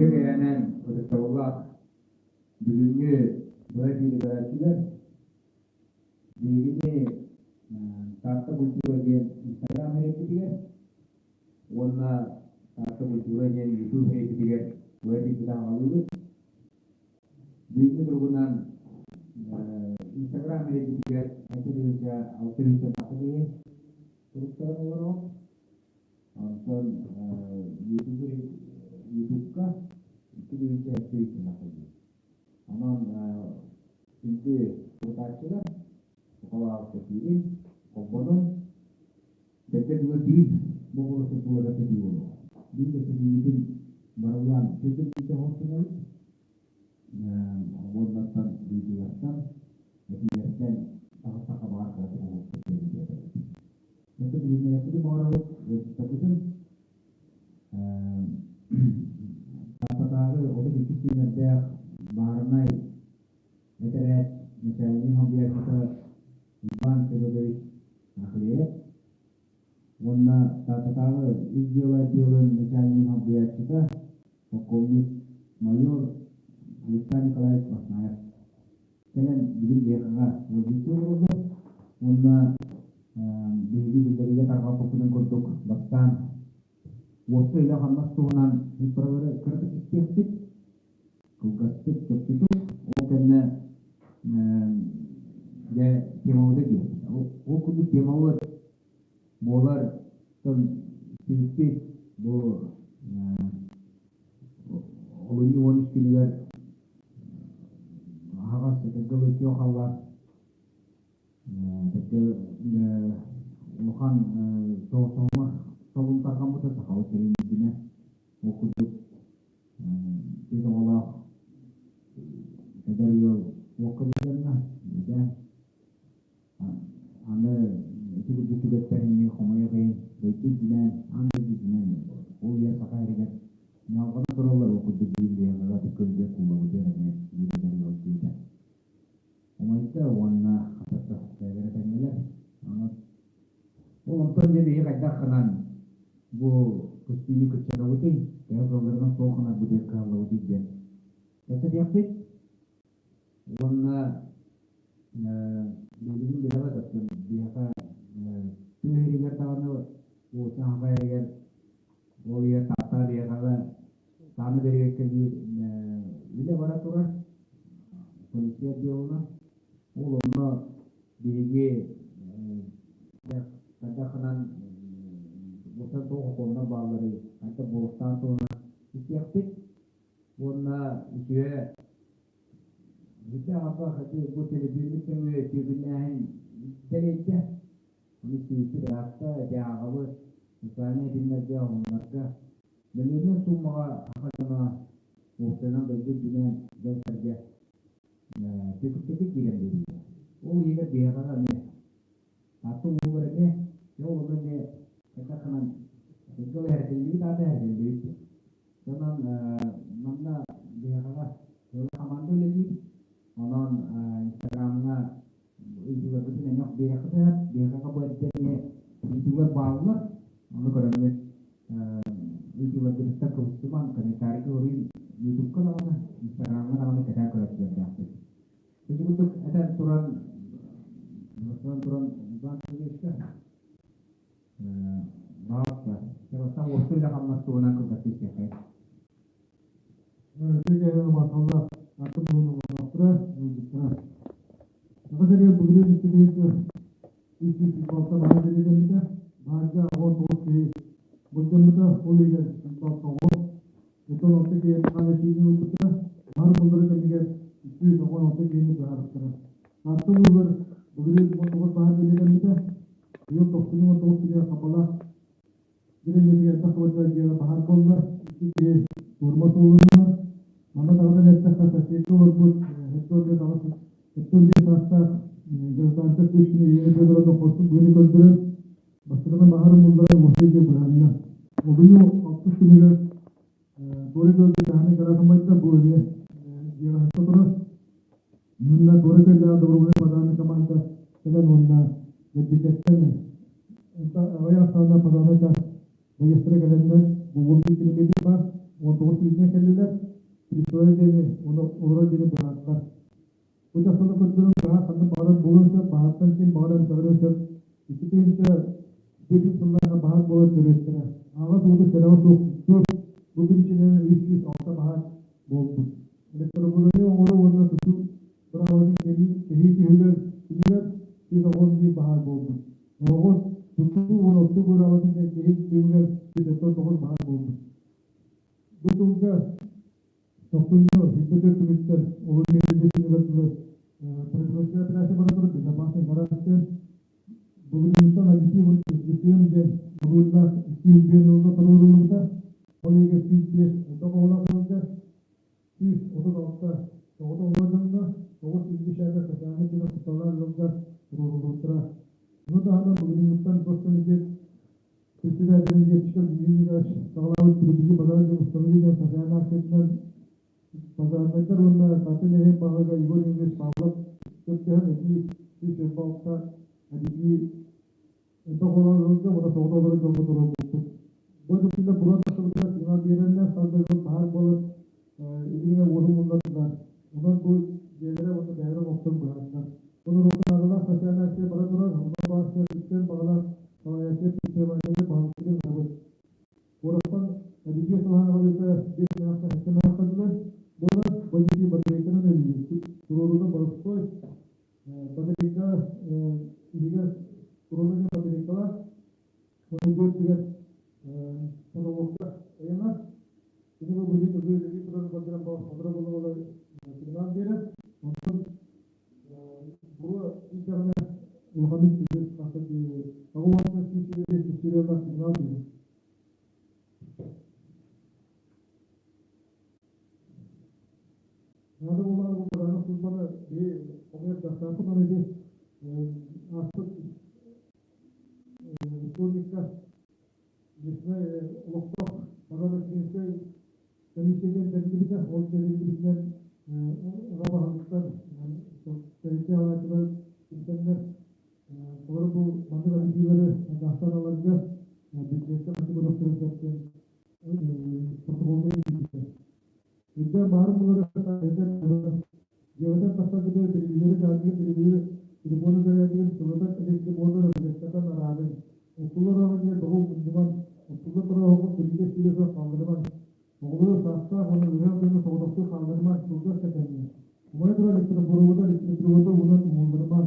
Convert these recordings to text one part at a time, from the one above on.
Үтүө кэһээнэн ытыктабыллаах бүгүҥҥү быһа эфири көрөөччүлэр, биһигини Таатта культура диэн Инстаграм эрэйбитигэр уонна Таатта культура диэн Ютуб эрэйбитигэр быһа эфирбитин аҕалыыбыт. Бүгүҥҥү туругунан Инстаграм эрэйбитигэр 6 тыһыынча тахса киһи туруктаран олорор. Онтон Ютубка 2 тыһыынча 700 тахса дии. Онон күндү сурутааччылар, сахалаах кэпсиирин, холбонун, сэргэ дылы биир боппуруоска тула кэпсэтии буолуоҕа. Биир кэпсэтиибитин барыллаан сирдэрбитин оҥостунабыт. Уоннаттан, ыйытыылартан, этиилэртэн таҕыстахха баҕар кыратык оҥоһукка тиэрдиэтэбит. Өссө билиһиннэриэхпитин баҕарабыт, ыалдьыттарбытын Тааттатааҕы 32 сүүмэрдээх бааһынай этэрээт начальник хампыйааччыта Иван Федотович Рахлеев уонна Тааттатааҕы ис дьыала отделын начальник хампыйааччыта полковник майор Александр Николаевич Баснаев кэлэн бүгүн биһиэхэҕэ ыалдьыттыы олороллор уонна биһиги биллэриигэ тарҕаппыппытын курдук бастаан уопсай үлэ-хамнас туһунан цифралары кыратык истиэхпит, кылгастык, чопчутук. Ол кэннэ дьэ темабыта диэхпит. Ол курдук темабыт буолар истибиппит бу олунньу 13 күнүгэр аһаҕас этэргэ ылытыах халлаан улахан соҕотоҕума солун тарҕаммыта сахабыт сирин үрдүнэн. Ол курдук үс оҕолоох эдэр ыал уокка былдьанна. Аны ити курдук түгэттэринии хомойуох иһин дойду үрдүнэн, аан дойду үрдүнэн буолар. Ол иһэр саха иһигэр ньалҕана тураллар, ол курдук биир лиэҕэҕэ түккөлгө куулабытыгар эмиэ биир эдэр ыал дьиэтэ умайда уонна хатата бэйэлэрэ тэҥҥэлэр. Аны ол онтон дьэ биһи хайдах гынан бу көстүүнү кыччатабытый, төһө кыалларынан суох гынарбытыгар кыһаллабытый диэн кэпсэтиэхпит. Уонна билигин билэҕит оттон биһиэхэ тыа иһигэр даҕаны Уучаха иһигэр ол иһэ Таатта биһиэхэҕэ сааны бэриэккэ биир үлэ бара турар полиция отделынан. Ол онно биһиги хайдахынан бусан туох окуоннар баалларый, хайдах буолуохтаах туһунан истиэхпит. Уонна үтүө Бүтэ аҕабах ити бу төлөпүөммүт нөҥүө түөкүннээһин дэлэйдэ. Ону истибиппит ыраатта, ити ааҕабыт, социальнай ситимнэргэ, оһоннорго. Мөлүйүөнүнэн сууммаҕа саха дьоно уопсайынан дойду үрдүнэн дьон-сэргэ түөкүттэргэ киирэн биэриилэр. Ол иһигэр биһиэхэ эмиэ Таатта улууһугар эмиэ, дьэ ол онно эмиэ хайдах гынан сылгы эһэрдиллибит аата эһэрдиллибит диэн. Онон манна биһиэхэҕэ ыала хамаанда үлэлиир. Онон Инстаграмҥа ыйытыыларгытын эмиэ биэриэххэ сөп. Биһиэхэҕэ бу эрдэ эмиэ ыйытыылар бааллар. Ону көрөммүт ыйытыыларгытыттан кыбыстымаҥ, комментарийга уруйун Ютубка даҕаны, Инстаграмҥа даҕаны кэтээн көрөөччүлэрдээхпит. Ити курдук этэн туран, бастатан туран Иван Сергеевичка Баҕалта, бастаан уопсай үлэ-хамнас туһунан кылгастык истиэххэйин. Үтүө махталлаах атын буолуохтара, ыалдьыттара. Саха сиригэр былырыын 2 306 баһаар бэлиэтэммитэ. Баһаарга 19 киһи былдьаммыта, ол иһигэр 106 оҕо. Оттон алта киһи хаана киинин ылбыттара. Баһаар буллары кэмигэр 296 киһини быһаарбыттара. Таатта улууһугар былырыын 19 баһаар бэлиэтэммитэ. Быйыл 99 күнүгэр Хабала дэриэбинэтигэр тахсыбыт дьиэҕэ баһаар буолла. Икки киһи суорума суолланна. Манна даҕатан эттэххэ, соседка олорбут 75 саастаах гражданка Кычкина Елена Федоровна хорсун быаны көрдөрөн, бастакынан баһаар умулларан уопсай дьиэ быһаанна. Олунньу алтыс күнүгэр Туора Күөлгэ даһаны гараж умайда, бу эмиэ дьиэҕэ сыта турар. Манна Туора Күөллээх добровольнай пожарнай команда кэлэн уонна Лэбдикэттэн аҕыйах ахсааннаах пожарнай чаас байыастара кэлэннэр бу 11 километр баар. 19 киһитинэн кэллилэр, Пристрой диэни уонна олорор диэни быһаардылар. Бу дьахталлар көрдөрөн быһаар ханна баҕарар буолуон сөп, баһаартан ким баҕарар эмсэҕэлиэн сөп. 2005 сыллааҕы баһаар буолар төрүөттэрэ. Аҕа суолу сэрэҕэ суох тутуу, бу биричиинэнэн 306 баһаар буолбут. Электробураны оҥоруу уонна тутуу быраабатын кэһии түһүгэр түмүгэр 191 баһаар буолбут. Оҕо тутуу уонна оттуу быраабатын кэһии түмүгэр 179 баһаар буолбут. Бу сылга тохсунньу ипотека түмүктэр олунньу түмүгэр дылы производственная операция бара турар безопасный гараж диэн бүгүнүттэн адитив СДСМ диэн модульдаах 201 ыалга туруоруллубута. Ол иһигэр 105 элбэх оҕолоох ыалга 136 тоҕус оҕолор дьоҥҥо 902 шага социальнай көмө кутталлаах ыалга туруоруллубуттара. Ону таһынан бүгүнүттэн госкомитет председателин Герчиков Дмитрий Николаевич саҕалаабыт Трубиги базар диэн установи диэн социальнай акциятынан базарнайдар уонна Таатта нэһилиэк баһылыга Егор Егорович Павлов сөптөһөн этии 126 эбии элбэх оҕолорго уонна соҕотох олорор дьоҥҥо туруорбуппут. Бу дьиҥэ буруо тахсыбытыгар сигнал биэрэллэр, хас да дьон баһаар буолар илиҥэ уоһу муннардар. Онон бу дьиэлэрэ уонна бэйэлэрэ оҥостон быһаарыннар. Бу норуокка наадалаах социальнай акция бара турар, онно баар сиэртэн баҕалаах салайааччы предпринимателлэр баһылыктарын ыҥырабыт. Куораттан эбии сылаһан аҕалыыта биэс мөөхтөн сэттэ мөөхтөннүлэр. Буолар, бу дьиэ батарейканан өлүү. Туруорууга боростуой батарейка иһигэр туруоруу диэн батарейкалаах Хонугу потолокка ыйанар. Кини бу билигин ылыы үлэлии турарын көрдөрөн олоро буола сигнал биэрэр. Онтон буруо тиийдэҕинэ улаханнык түгэн аҕа уонна сүүс сигнал биэрэр. Наада буоллаҕына бу кытаанах службаны биһи хомуйар кыахтаахпыт аны ити ааспыт Республика лесной олохтоох парламентскай комиссия диэн тэриллибитэ. Ол тэриллибитинэн аҕа баһылыктар, тэрилтэ салайааччылар түмсэннэр олору бу маннык архивлары дастан ыларга бюджекка ханнык көрөхтөрүн сөп диэн протоколга киирбитэ. Үрдээн баарын булары дьиэҕитэн тахсаргытыгар телевизоры саатыгар телевизоры телефону зарядыгын сылытар электробуордар розеткатан араарыҥ. Оттуллар оҕо тоҕу мунньумаҥ, оттуллар тоҕо билгэ сиирэ суох хаалларымаҥ. Оҕолору саастаах уонна ыарахан дьону соҕотохтуу хаалларымаҥ, сылгас да кэмҥэ. Умайа турар электробуорубута электропривода уунан умулларымаҥ.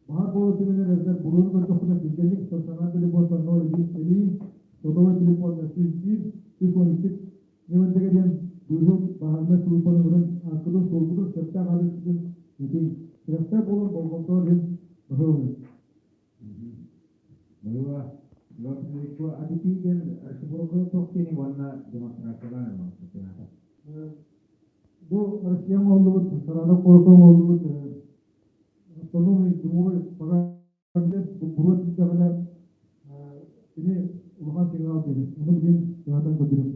Баһаар буола түгэнэр эбэтэр буруону көрдөххүнэ түргэнник стационар телефонтан ноль один эрийиҥ, сотовай телефонна 101, 112 Ньымырдыга диэн быыһыл баһаарынай сулууспаны ылан ааккытын-суолгутун сөптөөх аадырыскытын этиҥ. Сүрэхтээх буолан болҕомтоҕо иһин баһылыҥ. Быыла АДП диэн расшифровка туох диэний уонна демонстрациялаан ылла Бу Россия оҥоһуллубут, Саратов куоракка оҥоһуллубут автономный дымовой бу буруо тиийдэҕинэ кини улахан сигнал биэрэр. Ону билигин кыһатан көрдөрүм.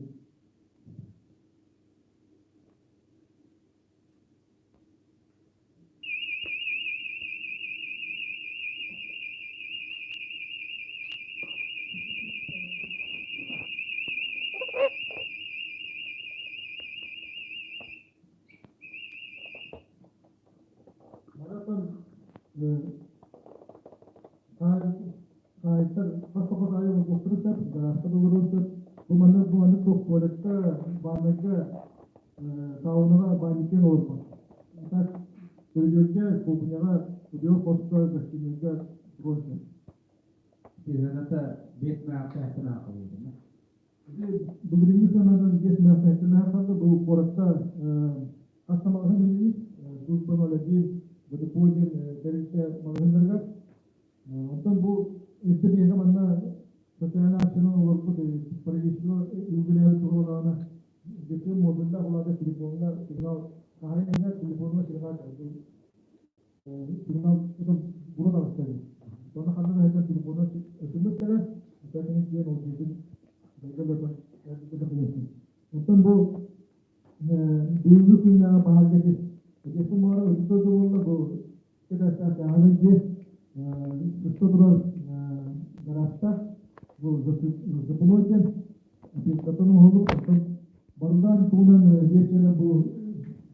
Маратан хаһаайыттар хас да аайы оҥорбуттарын сөп, гаражка да олоруон сөп. Бу маннык бу маннык туох туалекка, бааннайга, саунаҕа баанньыкка олорбот. Так көрүдүөргэ, кухняҕа, утуйар хоско, гостиныйга туруон сөп. Сыһыаната биэс мөөхтөөхтөн аахылыыбын. Былырыыҥҥы сыананан биэс мөөхтөөхтөн аахалла. Бу куоракка хас да маҕаһыын үлэлиир. Служба 01, ВДП диэн тэрилтэ маҕаһыыннарыгар. Онтон бу эрдэ биһиэхэ манна социальнай акциянан олорбут правительство үбүлээбит туһалааҕына ГТМ модульдаах улаата телефоҥҥа сигнал хаһан телефоҥҥа сигнал сигнал буруо таҕыста дии. Онно ханна да сылдьан телефону өтүммүттэрэ, кини диэн ол дьиэтин Оттон бу бүгүҥҥү күннээҕи баһаарга Одесса муора ытык дойду буолла бу кэтэстээх дьиэ туста турар гаражтаах бу запиной диэн опилкаттан оҥоһуллубут оттон барыллаан туһунан диэччэнэ бу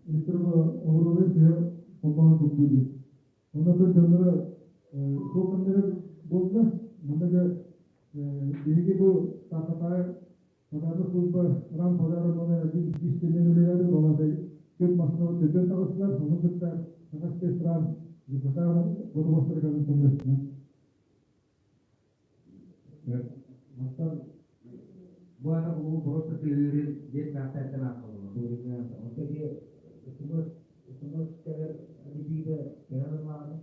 электрооборудование сыһа холбоон турдуу диэн. Онно дьонноро суох кэмнэрэ буолла. Манна дьэ биһиги бу Тааттатааҕы пожарная служба ран пожара номер один иккис үлэлээбит балатай түөрт массыынабыт төтөн таҕыстылар. Ону кытта Саха спецран ЖКХ бодобуостарыгар көмөлөстүлэр. Оттон бу аны улуу просто тыаһыырын диэн мээхтээттэн ааххаллар. Онто ити СМС СМС кэлэр липиитэ төһө ыллаҕыный?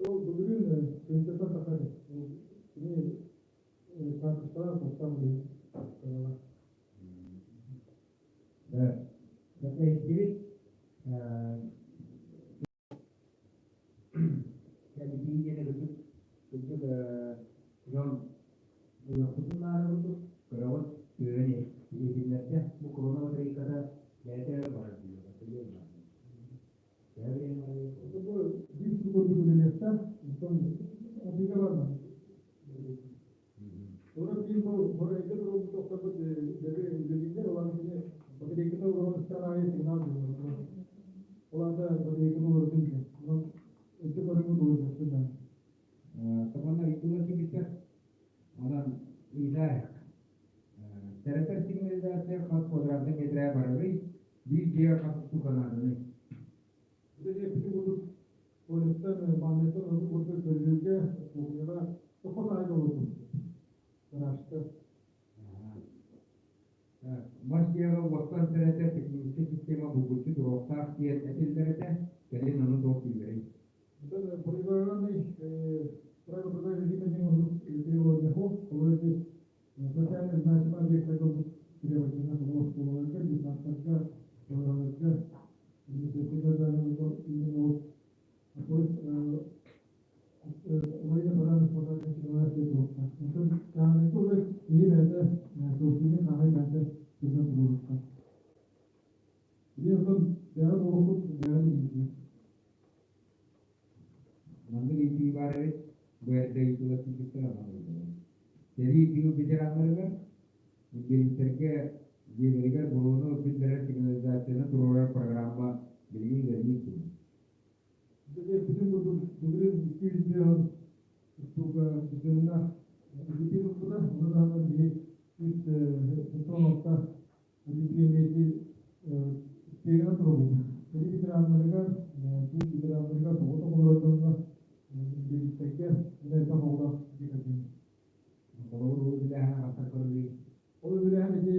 Ол былырыын тыһыынчаттан тахса кини карточкалаах тоқтам диэн. Иһиттибит. Кэлбии диэн кырдьык кырдьык дьон ылыахпытын наада курдук көрөҕүт түөрэн иһитиннэрдэ. Бу корона батарейката бэйэтэ эрэ барар диир. Бу биир сыл курдук үлэлиэхтээх, онтон атыыга барма. Урут биир бу Хоройга туруорбут тохторбут үлэлииллэр, улахан кини батарейката олорон истэҕин аайы сигнал биэрэр. Ол аата батарейканы уларытын диэн. Онон өттө көрүҥү уларытыахпын наада. Табанна ыйытыылар киирбиттэр. Онон ыйытаа. Сэрэтэр сигнализация хас квадратный метрэ барарый? Биир дьиэҕэ хас устуука нааданый? Үлэлиэхпитин курдук туалеттан, ваннайтан оннук курдук көрүлүүргэ, кухняҕа тоххо таайга олорбут. Гаражка. Мас дьиэҕэ уоттан сэрэтэр техническэй система булгуччу туруохтаах диэн этиллэр этэ, кэлин ону туох дииллэрий? Проигранный правила продажи режима диэн ордук требования ол эти социально значимый объектарга требования оскуолаларга, детсадтарга, балаҕаларга, административное именно вот то есть аварийно пожарных пожарных сигнализация туруохтаах. Онтон чааһынайга уже киһи бэйэтэ сообщение хааһай бэйэтэ сылдьан туруохтаах. Биир оттон бэйэҕит олоххут бэйэҕит илиитинэн. Маннык ыйытыы баар эбит, бу эрдэ ыйытыылар киирбиттэр анал ыйыталар. Сэрии тыыл ветераннарыгар, инбэлииттэргэ дьиэлэригэр буруону биллэрэр сигнализацияны туруорар программа билигин үлэлиир дуо? Бүтүн курдук былырыын 205 устуука бюджетнаах үлэлии турбута. Ону таһынан биһи үс 76 Олимпиадети сфераны туруорбут. Сэрии ветераннарыгар, тыыл ветераннарыгар соҕотох олорор дьоҥҥо, инбэлииттэргэ уонна элбэх оҕолоох дьиэ кэргэҥҥэ. Холобур, ол үбүлээһин хантан көрүллүүй? Ол үбүлээһин ити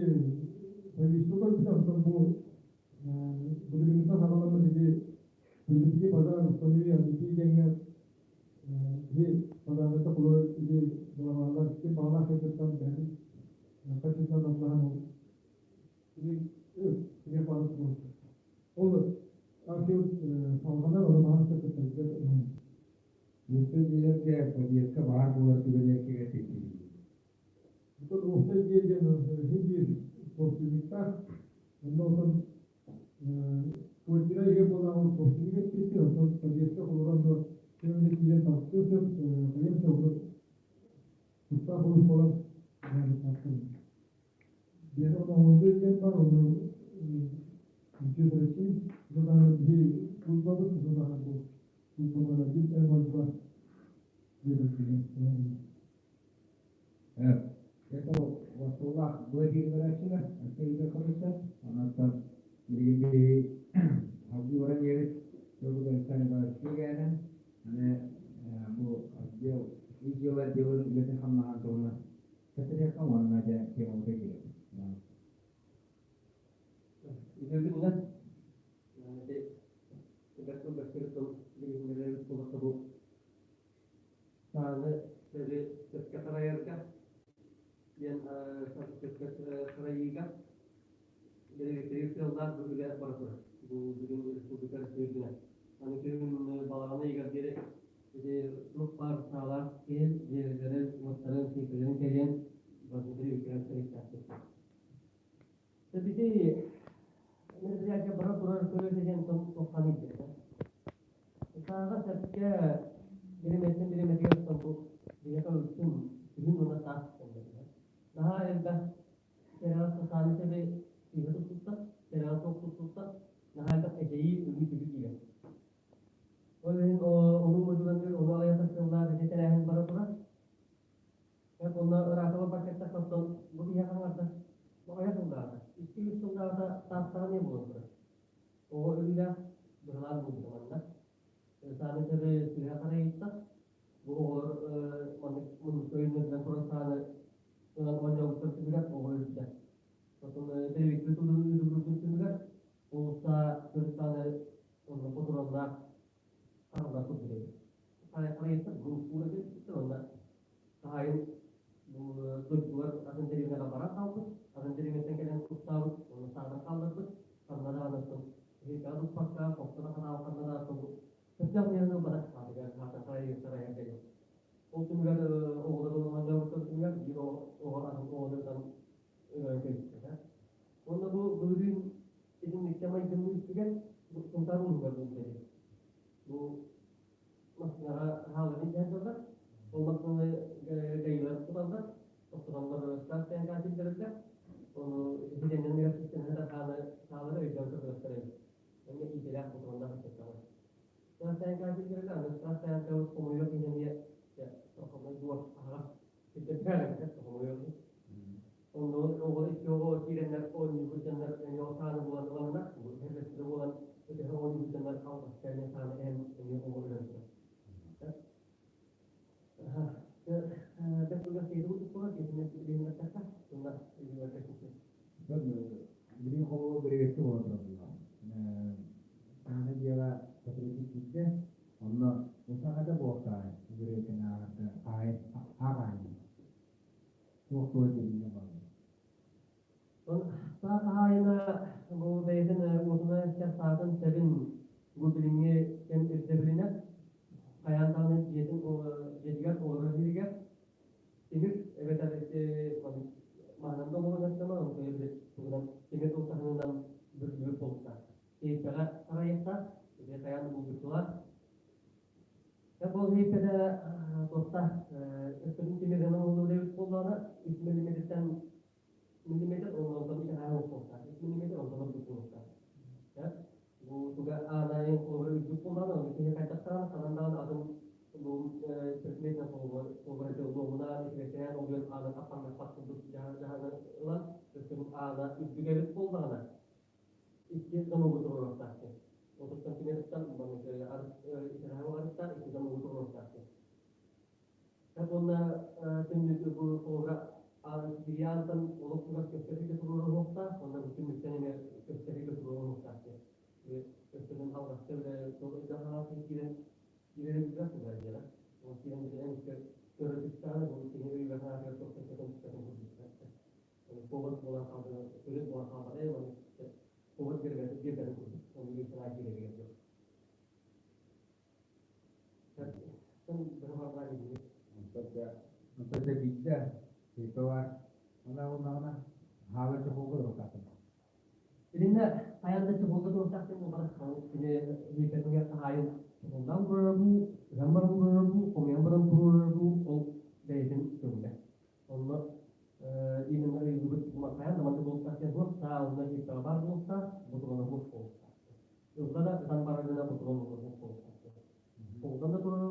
правительство көрбүтэ, онтон бу былырыыҥҥыттан саҕаламмыт ити предупреди пожар, установи антипи диэҥҥэ биһи пожарнайда холобур ити балаҕалар ким баҕалаах кыргыттан бэйэтин хаччытынан атлаһан ол кини баҕар ол архив салҕанар ону маһан кыттарга Уопсай дьиэлэргэ подъездка баар буолар түгэнигэр кэпсэтии. Бүтүн уопсай дьиэ диэн син биир собственниктаах. Онно отон квартира иһэ буолан собственник эппиэттиир, онтон подъездка холобура онно ким эмэ киирэн тахсыа сөп, хайыан сөп, ону тустаах улуус буолан Биэхэ оҥоһуллуо диэн баар, ону Ничего России, ону даҕаны биһи службабыт, ону даҕаны бу служба номер один М02 диэн Это остуоллаах быа диир Алексей Егоровича. Онон билигин биһи салгыы баран иһэбит. Тылбыт Александр Николаевич Кигээнэн. Аны бу отдел, ис дьыала отделын үлэтин хамнаһын туһунан кэпсэтиэххэ уонна дьэ темабыта киирэбит. Үтүө күнүнэн. Ити тыл тыл билиһиннэрэрбит буоллахха бу сааны сири сөпкө харайарга диэн сөпкө харайыыга дэлэгэттэригэр сыаллаах бу үлэ бара турар. Бу бүгүн республика үрдүнэн. Аны күһүн балаҕан ыйыгар диэри ити туох баар саалаах киһи дьиэлэрин, уоттарын, сиикэлэрин кэрийэн барытын үкээн тэрийтэхпит. Ити мероприятие бара турар көрүө диэн туохханый диэтэ. Сааҕа сөпкө биримэттэн биримэтигэр оттон бу биһиэхэ үксүн күһүн уонна саас кэллэ. Наһаа элбэх сэрэҕэ сааны сэби сыыһа туттубуттар. Соторутааҕыта Тааттаҕа эмиэ буолан турар. Оҕо өлүүлээх быһылаан буолбута манна. Сааны сэби сыыһа харайыытта. Бу оҕолор маннык муннукка өйөннөрүнэн туран сааны ылан оонньообуттар түмүгэр оҕо өлбүтэ. Потом бэйэбит ыытыллыбыт түмүгэр улуустаа төрүт сааны онно ботуруоннаах хараллар курдук эбит. Харайыттар бу уура түспүттэр уонна хаһаайын бу дойдугар атын дэриэбинэҕэ баран хаалбыт, атын дэриэбинэттэн кэлэн куттаабыт, уонна саанан хаалларбыт, ханна даҕаны иһиргэҕэ туппакка, хосто да ханаал ханна даҕаны сөптөөх миэрэни ылбатах аатыгар хаатан харайар кэлин. Ол түмүгэр оҕолор оонньообуттар түмүгэр биир оҕо атын оҕону ытан өлөрөн кэбиспитэ. Уонна бу былырыын итинниккэ майгынныыр түгэн бу Сунтаар улууһугар буолбута дии. Бу массыынаҕа хааларын илдьэ сылдьаллар. Ол массыынаны гаилар туталлар. Тохтотоннор штраф ТНК киллэрэллэр. Ону ситэннэн ыар системаны хааны саалары өйдөөн көрдөрөхтөр эбит. Эмиэ иитэлээх бутуоннаах ыччаттара. Штраф ТНК киллэрэллэр, аны штраф ТНК хомуйуох иһин эмиэ хомуй дуо аһаҕас сирдэрдээх эбит, хомуйуох иһин. Онно оҕо икки оҕо киирэннэр оонньуубут дьоннор эмиэ ол сааны булан ыланнар, бу хербэстэрэ буолан өтөһө оонньуубут дьоннор алҕаска эмиэ сааны эһэн эмиэ оҕо өлөн турар. Бэрт кылгас киһи курдук киһини билиһиннэртэххэ, уонна өйүгэр кэпсэтэ. Билигин холобур бэрэбиэркэ буола турар буоллаҕа. Саҥа дьиэҕэ сотрудник киирдэ, онно усаҕата буолтаҕай бэрэбиэркэни ааҕарга ааҕаайын. Туох-туох ирдэбиллэр бааллар? Саа хаһаайына бу бэйэтин уотунан эстэр саатын сэбин бу билиҥҥи кэм ирдэбилинэн хайаан даҕаны дьиэтин дьиэтигэр олорор сиригэр тимир эбэтэр ити маһынан да оҥорон эстэма онтуйа били тугунан тимир ылтаһынынан бүрүллүбүт буолуохтаах. Тиэйбэҕэ харайыахтаах, ити хайаан да булгуччулаах. Ол иһиттэрэ туохта өстөрүн тимиринэн оҥоһуллубут эбит буоллаҕына, 3 миллиметртэн миллиметр онтон итэҕэһэ буолуохтаах. 3 миллиметр онтон ордук буолуохтаах. Бу туга аанайын холобура үрдүк буоллаҕына, ону киһи хайдах даҕаны ханан даҕаны атын бу предметинэн холобура луомунаан, итигэстээн олуйан ааны аппаҥнаппат курдук дьаһаны ылан, өстөрүн аана үрдүк эбит буоллаҕына, икки замогу туруоруохтаахтар. 30 сантиметртан итэҕэһэ арыттаах икки замогу туруоруохтаахтар. Уонна түннүк бу холобура Гириантан олох чугас көстөрүгэ туруоруохтаах, уонна бу түннүктэн эмиэ көстөрүгэ туруоруохтаах диэн. Өстөрүн алҕаска бile өйдөөх киирэн киирэр билбэт буолар дьиэҕэ. Ол киирэн билэн көрө түстэҕинэ бу киһи өйүгэр санаатыгар туох көстөтөн түспэтин курдук. Повод буолан хаалбыта, төрүт буолан хаалбата, маннык повод биэрбэтин курдук, ол санаа киирэригэр диэн. Онтон дьэ биирдэ тыыта баар, онно уоннаҕына хаалар чохуолга туруохтаахпын. Итиннэ хайаан да чохуолга туруохтаахпын буолбатах. Кини биирдэрбигэр хаһаайын чохуоллаан турара дуу, ыһан баран турара дуу, хомуйан баран турара дуу, ол бэйэтин көҥүлэ. Онно именно ыйыллыбыт хайаан да маннык буолуохтаах диэн суох, саа онно иһиттэҕэ баар буолуохтаах, ботуруона суох буолуохтаах. Ылла да ытан барар гына ботуруон онно суох буолуохтаах. Холдан да турар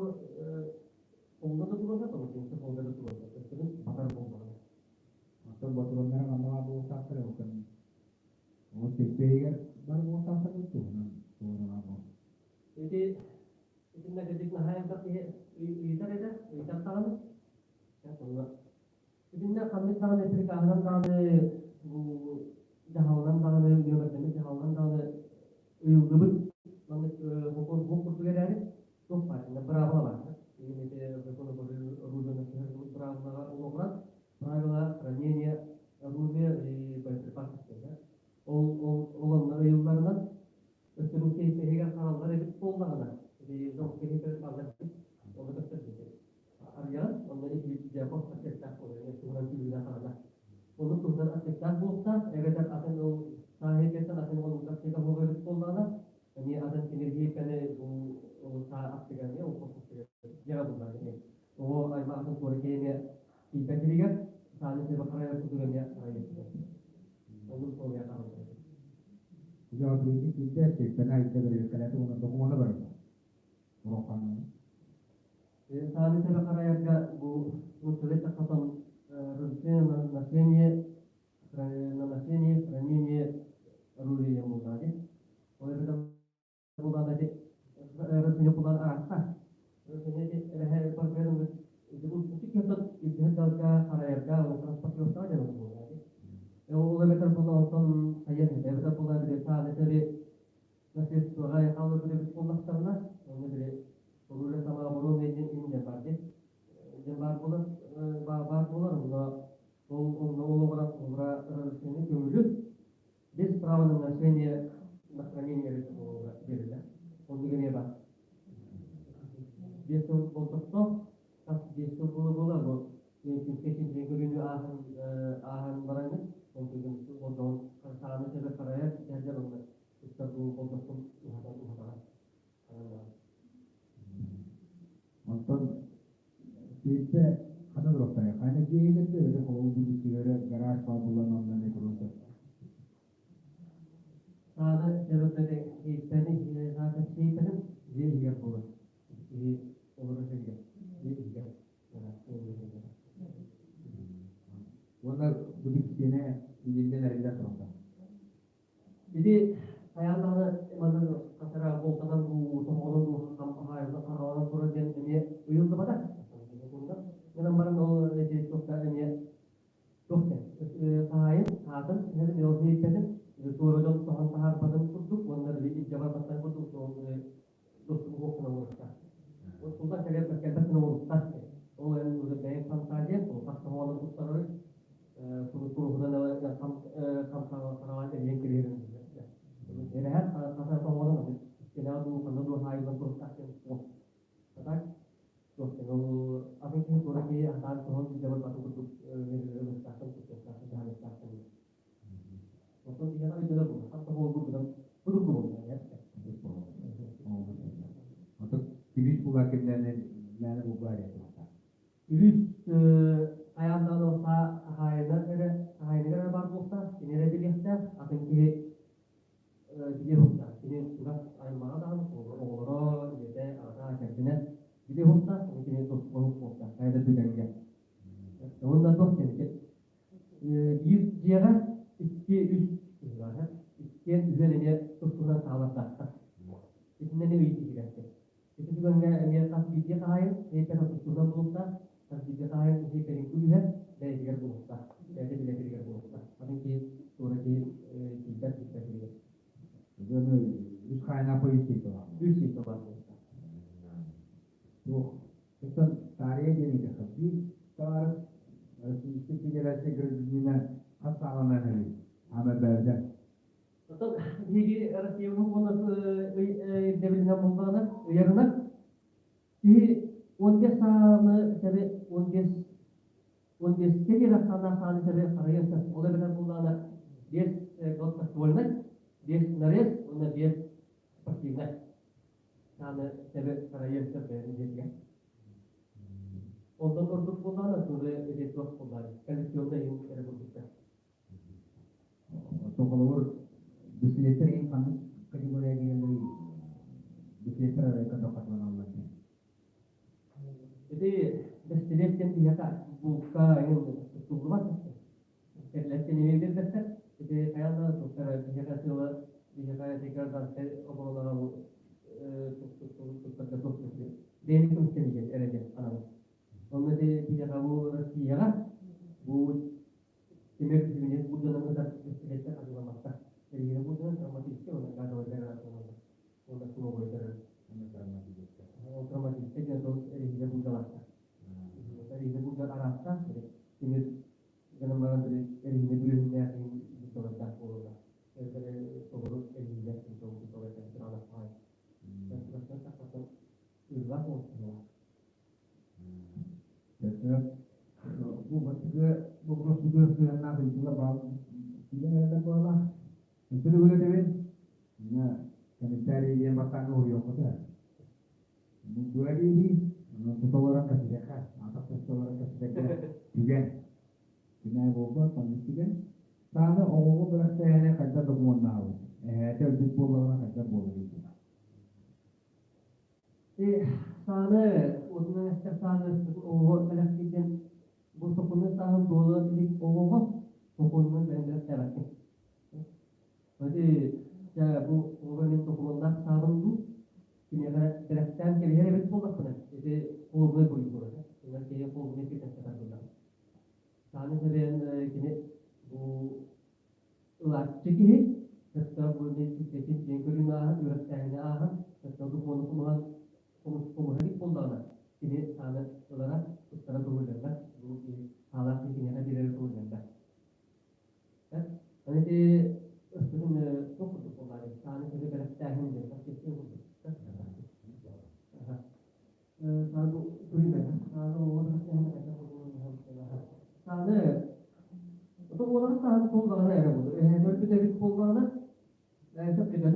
холдан да туруорсат, ону киниттэ холда да туруорсат. Өстөбүн батар буолбаҕына. Оттон ботуруоннара манна баар буолуохтаахтар эбукан ол сирбэйигэр бар буолуохтаахтар туһунан туоралаах буол. Ити итиннэ кырдьык наһаа элбэх киһи ыйытар этэ, ыйытар даҕаны. Итиннэ ханнык даҕаны приказынан даҕаны бу дьаһалынан даҕаны нүөмэрдэммит дьаһалынан даҕаны ыйыллыбыт маннык бокуон суох курдук эрээри туох баар итиннэ быраабыла баар. Билигин ити закон об оружии быраабылаҕа олоҕуран правила хранения оружия и боеприпасов диэн ол ол ол онно ыйылларынан өстөрүн иһигэр хараллар эбит буоллаҕына ити дьон киһи аллар оны көстөр арыйаҕын, онно иһирдьэ аптектаах буолар, туһунан түбүлэ хаана. Оннук туһунан аптектаах буолуохтаах, эбэтэр атын ол сааһыйгаттан атын олук аптека буолар эбит буоллаҕына, эмиэ атын тимиргиэппэни бу ол саа аптека эмиэ ол хос аптека дьиэҕэ буллар эмиэ. Оҕо аймах атын туора киһи эмиэ тиийбэт сиригэр сааны себе харайар курдук эмиэ харайыахтаах. Оннук суолуйа хаалар. Дьэ, билигин киирдэ, сиртэн айда бэрэбиэркэлээтэ уонна докумуона барыта. Урукканнан. Сааны сэбэ харайарга бу нууччалыы эттэххэ разрешение на ношение, хранение харайыан сөп. Эбэтэр буоллар били сааны сэби наследствоҕа хаалларбыт эбит буоллахтарына, онно били оружие самообороны диэн диэн баар дии. Диэн баар буолар, баар буолар, онно ол онно олоҕуран холобура разрешение көҥүлү без права на ношение на хранение эрэ биэрэллэр. Оннук эмиэ баар. 5 сыл болдьохтоох, хас 5 сыл буола-буола бу медицинскэй чинчийэн көрүүнү ааһан ааһан бараҥҥын, онтугун болдьоҕун сааны сөбө харайар сэрдэр онно туттар бу болдьоххун уһатан уһатаҕын. Онтон сиэттэ хана туруохтарай? Хайна дьиэ иһигэр эбэтэр холобур бу дьиктилэрэ гараж баар буолан онно эмиэ туруон сөп. Сааны сөбө ииппэни саата сиэйпэтин дьиэ иһигэр буолар. Киһи олорор сиригэр дьиэ иһигэр. Уонна бу дьиктиэнэ илиллэн эриллэн турар. Ити хайаан даҕаны манна хасара буолтанан дуу, тоһоҕонон дуу хараҕынан турар диэн эмиэ ыйыллыбата. Гынан баран ол эти туохта эмиэ туох диэн хаһаайын аатын эһэтин ол иһиппэтин туора дьон соһон таһаарбатын курдук уонна били илдьэ барбаттан курдук ол доступу суох гына оҥоруохтаах. Тултан кэлэр кэлбэт гына оҥоруохтаах. Ол эн уже бэйэҥ фантазияҥ, ол хас тоһоҕонон туттарары туруһунан хамсаҕаан эрийэн кэбиһэрин эрэһэр хаса тоһоҕонон истинэҕэ дуу ханна дуу хаайыллан туруктаах диэн суох. А так туох диэн ол атын киһи туора киһи атаан тоһон илдьэ барбатын курдук ылыахтаахтан туттуохтаахтан дьаһаныахтаахтан. Оттон биһиэхэ өйдөнөр буолла. Хас тоһоҕолбут быдан судургу буолла. Ото күлүүс булар кэмнэринэн мээнэ булбаа эрэ туохтаах. Үһүс хайаан даҕаны саа хаһаайына эрэ хаһаайыныгар эрэ баар буолуохтаах, кини эрэ билиэхтээх, атын киһи билиэ суохтаах. Кини чугас аймаҕа даҕаны, оҕолоро, ийэтэ, аҕата, кэргэнэ билиэ суохтаах, кини доступа суох буолуохтаах, хайа да түгэҥҥэ. Уонна туох диэн биир дьиэҕэ икки үс киһи баар, иккиэн үһүөн эмиэ тус-туһунан саалардаахтар. Итиннэ эмиэ ыйытыы Ити түгэҥҥэ эмиэ хас биирдии хаһаайын эйпэн тустуунан булуохтаах, хас биирдии хаһаайын эйпэнин күлүүһэ бэйэтигэр булуохтаах, бэйэтэ билэтигэр булуохтаах. Атын киһи туора киһи тиийбэт билбэт билигин. Дьону үс хаайнаах полиция баар. Үс сийто баар буолуохтаах. Туох оттон таарыйа диэн этиэххэ биир табаарыс Российскай Федерация гражданина хас сааланан эһэбит? Ама бэйэтэ. Оттон биһиги Россиябыт уонна ирдэбилинэн буллаҕына, ыйарынан киһи 15 сааны сэби 15 15-кэ диэри ахсааннаах сааны сэби харайыан сөп. Ол эбэтэр буллаҕына 5 гладкоствольнай, 5 нарез уонна 5 спортивнай сааны сэби харайыан сөп бэйэтин дьиэтигэр. Онтон ордук буоллаҕына, тугу ити туох буоллаҕына, коллекционнай иһин эрэ курдуктар. Холобур, бэстилиэттэр иһин ханнык категория киирэллэрий? Бэстилиэттэр арыйка тохтотуланаллар диэн. Ити бэстилиэт диэн киһиэхэ булка эҥин туттуллубат. Кэллэттэн эмиэ биэрбэттэр. Ити хайаан да туттар биһиэхэ сыала биһиэхэ ити гражданскай оборонаҕа бу туттарга туох бэйэни көмүскэнии эрэ диэн анаммыт. Онно ити биһиэхэ бу Россияҕа бу Тимир Тимирин булдунан ытар бэстилиэттэр атыыламматтар. Эриһини булдунан травматическай уонна газовайдар атыыланар. Уонна куловойдар. Ол травматическай диэн сол эриһини булдалаахтар. Эриһини булда араастаах тимир гынан баран эриһини бүрүөһүннээх иһин булдалардаах буолаллар. Эбэтэр толору эриһиннээх иһин булдалардаах тураалаах ыыллаах буолуохтаах. Бу бастакы боппуруоспутугар сыһыаннаах ыйытыылар баар киирэн эрэллэр буолла. Өссө да үлэтэбин. Инна комментарий диэн бастааҥҥа уһуйуоххута. Бу быа дии тута олорон кэпсэтиэххэ, атах тэстэ олорон кэпсэтэргэ түгэн. Күнээ буолбат, маннык түгэн. Сааны оҕоҕо бэлэхтээһини хайдах докумуоннаабыт? Эһээтэ өлбүт буоллаҕына хайдах буоларый диэн. Сааны уотунан эстэр сааны оҕоҕо бэлэхтиирдэн бу сокуоннай сааһын туола илик оҕоҕо сокуонунан бэйэм бэлэхтээбэппин. Ити дьэ бу оҕоҕо мин докумуоннаах саабын дуу киниэхэ бэлэхтээн кэбиһэр эбит буоллахпына ити холуобунай буруй буолар. Иннэр киһи холуобунай киртэн сатар буоллаҕа. Сааны сэбиэн кини бу Ылааччы киһи сөптөөх бу көрүүнү ааһан, үөрэхтээһини ааһан, сөптөөх докумуону хомуһан, хомуһа илик буоллаҕына, кини сааны ылара, туттара көҥүллэммэт, бу киһи саалаах киһи киниэхэ биэрэрэ көҥүллэммэт. Аны ити өскөтүн туох курдук буоллаҕай, сааны сири бэлэхтээһин диэн тахсыахтыы курдук. Сааны бу көрүүмэ, сааны оҕо бэлэхтээһин хайдах Сааны уолан сааны буоллаҕына эрэ буолуо. Эһээтэ өлбүт эбит буоллаҕына, сөп кэтэн.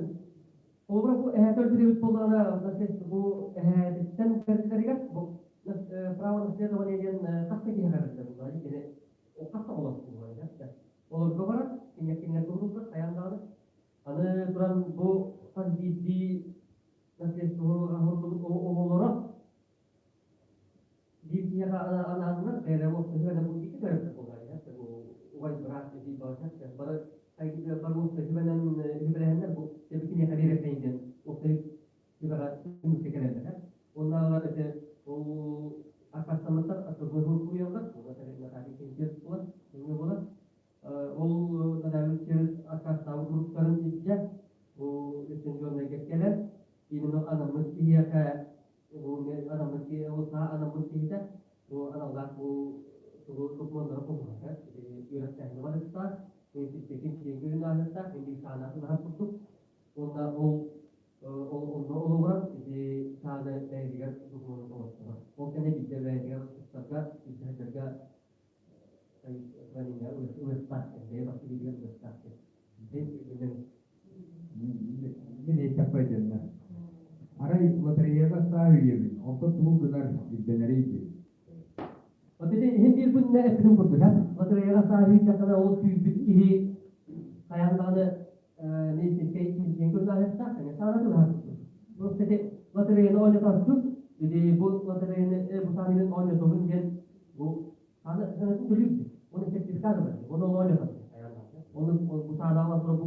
Холобура бу эһээтэ өлбүт эбит буоллаҕына, бу эһээтиттэн бэриллэригэр бу право наследования диэн хас да киһиэхэ бэриллэр буоллаҕа кини хас да оҕолоох буоллаҕа олорго барар кинилэр уһуллар хайаан даҕаны аны туран бу хас биирдии наследство оҕолоро Биир киһиэхэ анааннар эрэ уопсайынан бу икки төрөппүт буолар бу убай быраат эдьиий балта бары бары уопсай сүбэнэн үбүлэһэннэр бу киниэхэ биэрэппэйин диэн уопсай сүбэҕэ түмүккэ кэлэллэр. Оннааҕар ити ол аккаастаммыттар отказной суруйаллар, Наталья Кентер буолар, өҥө буолар. Ол Наталья Кентер аккаастаабыт суруктарын илдьэ бу лицензионнайга кэлэн именно анаммыт киһиэхэ анаммыт ол саа анаммыт киһитэ бу аналлаах бу тугу докумуоннары хомуһата үөрэхтээһини барыахтаах ким киэҥ ааһыахтаах инник саана ылаһар курдук уонна ол ол онно олоҕуран ити сааны бэйэтигэр докумуону оҥотторор ол кэннэ биирдэ бэйэтигэр туттарга илдьэ ылыахтаах бэйэ бас билиитигэр ылыахтаах диэн Мин эттэхпэ дьэннэ. Арай лотереяга саа үүйэбин, онтон тугу гынар ирдэнэрий дии. Вот ити иһин биир күннэ эппитим курдук, лотереяга саа үүйдэххинэ ол сүүйбүт киһи хайаан даҕаны медицинскэй чинчийэн көрүнээхтээх, эмиэ саана тылаһар курдук. Бу кстати, лотереяны оонньотооччу, или бу лотереяны бу саанын оонньотобун диэн бу сааны сыанатын төлүүр Оны сертификат ылар, оны оонньотор. Оны бу саанаалан тура бу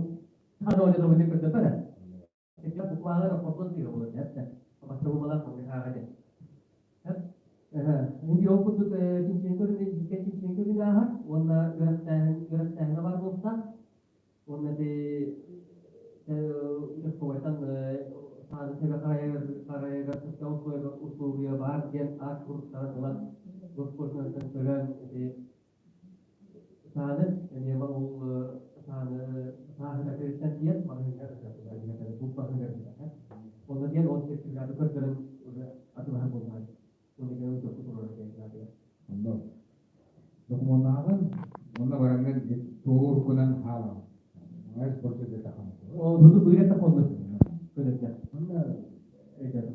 саана оонньотобун диэн көрдөппөр. Сертификат букмааҕа хотон сыыһа буолар дьэ. Бастабылалаах хааҕа дьэ. Инди ол курдук чинчийэн көрүн чинчийэн көрүн ааһар уонна үөрэхтээһин үөрэхтээһинэ бар буолта. Уонна ити участковайтан сааны сэбэ харайыгар сөптөөх услуобуйа баар диэн аат суруктарын ылан госпошлинаттан төлөөн ити сааны эмиэ ол сааны сааһыгар тиийэн маҕаһыыҥҥа бултаһыгар онно диэн ол сертификаты көрдөрөн уже атылаһар буоллаҕа уонна кэлэн учуокка туруорар Онно докумуоннааҕын онно бараҥҥын туоһу уруккунан хаалаҕын. Ол буду быырата холлу көнөтө. Онно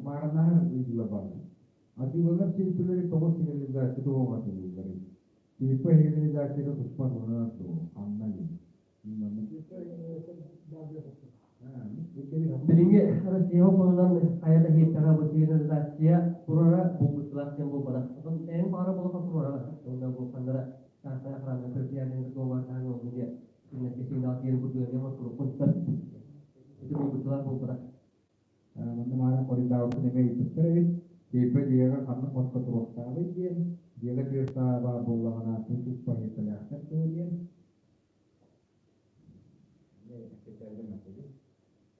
мааранааһар ыйдыла бааллар. Атыыланар сирдэлэри тоҕо сигнализация тоҕо атыылыылларый? Типа сигнализацията туспа туһунан дуо? Ханна диэн. Билиҥҥи Россия хонунан хайа да иһиттэҕэ бу сигнализация турара булгуччулаах диэн буолбатах. Оттон эн баҕара буолла турара уонна бу ханнара чааһынай охрана предприятиелар дуогабардаһан олорду диye кинилэргэ сигнал диэн курдук эмиэ оҥорторуоххун сөп. Ити булгуччулаах буолбатах. Манна маарын хоруйдаабыппын эмиэ ыйыппыттар эбит. Тиэйбэ дьиэҕэ ханнык хоско туруохтааҕый диэн, дьиэҕэ түөрт саа баар буоллаҕына тус-туспа иһиттэлээхтэр дуо диэн.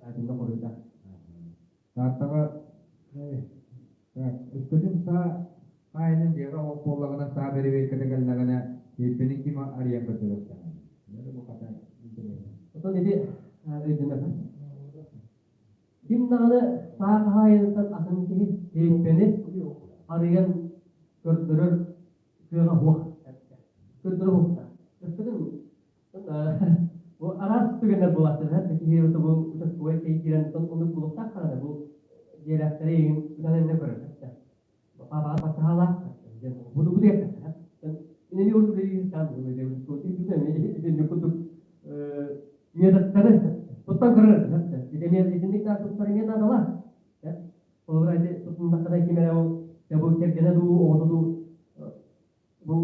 Атынна хоруйда. Тааттаҕа өскөтүн саа хаайынан дьиэҕэ оһох буоллаҕына саа бэрэбиэркэтэ кэллэҕинэ тиэйбэни ким арыйан көрдөрүөхтээҕий? Бу хата интэриэһинэй. Оттон ити өйдөнөр. Ким даҕаны саа хаһаайыныттан атын киһи тиэйбэни арыйан көрдөрөр кыаҕа суох. Көрдөрө суохтаах. Өскөтүн бу араас түгэннэр буолааччылар. Киһи бу участковай киирэн оннук булуохтаах даҕаны бу дьиэлээхтэри эйигин ытан иннэ көрөр. Папаҕа баттаһаалаах диэн буду буду Инини урут үлэлиир итинник курдук методтары туттан көрөр итини итинник да туттар эмиэ наадалаах. Холобура ити тутуннаххына ким эрэ ол бу кэргэнэ дуу оҕото дуу бу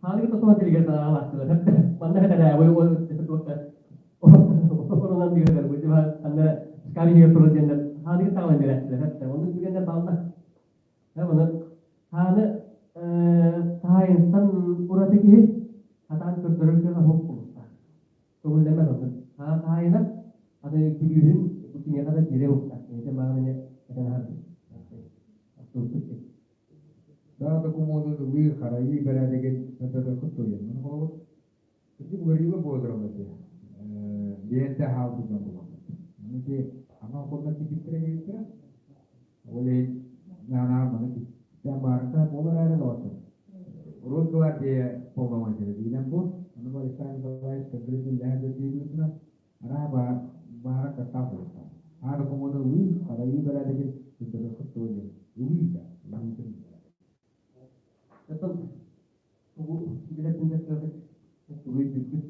хаалыгы тотуһан тилигэр тараалаахтылар манна хэтэрээ орунан дыгыдар бу ханна скалиһигэр турар диэннэр хаалыгы таҕалан биэрээччилэр оннук түгэннэр бааллар. Оны хааны таайынтан ураты киһи хатаан көрдөрөр кыаҕа суох буолуохтаах. Көҥүллэммэт. Аны күлүүһүн бу киниэхэ да биэрэ уктаах. Кинитэ маҕан эмиэ этэн аһарбыт. Астыбыппыт диэн. Саа докумуонун ылыы, харайыы бэрээдэгин сырдатыаххыт дуо диэн. Маны холобур, ити уларыйыыга буола ити. Биэрдэ хаалбыт дьон буоламмыт. Аны ити анал холлор киирбиттэрэ диэбиттэрэ. Ол иһин наанаа маны кистээн баарыта буолар эрэ доҕоттор. Росгвардия полномочия диинэн бу. Аны бу Александр Николаевич конкретно үлэһэр быһыытынан араа баар баара каттаах буолуохтаах. Аа докумуону ылыы, харайыы бэрээдэгин сырдатыаххыт дуо диэн. Ылыы да, ылыытын. Оттон тугу билэрбин кытта тугу өйдүүрбүт.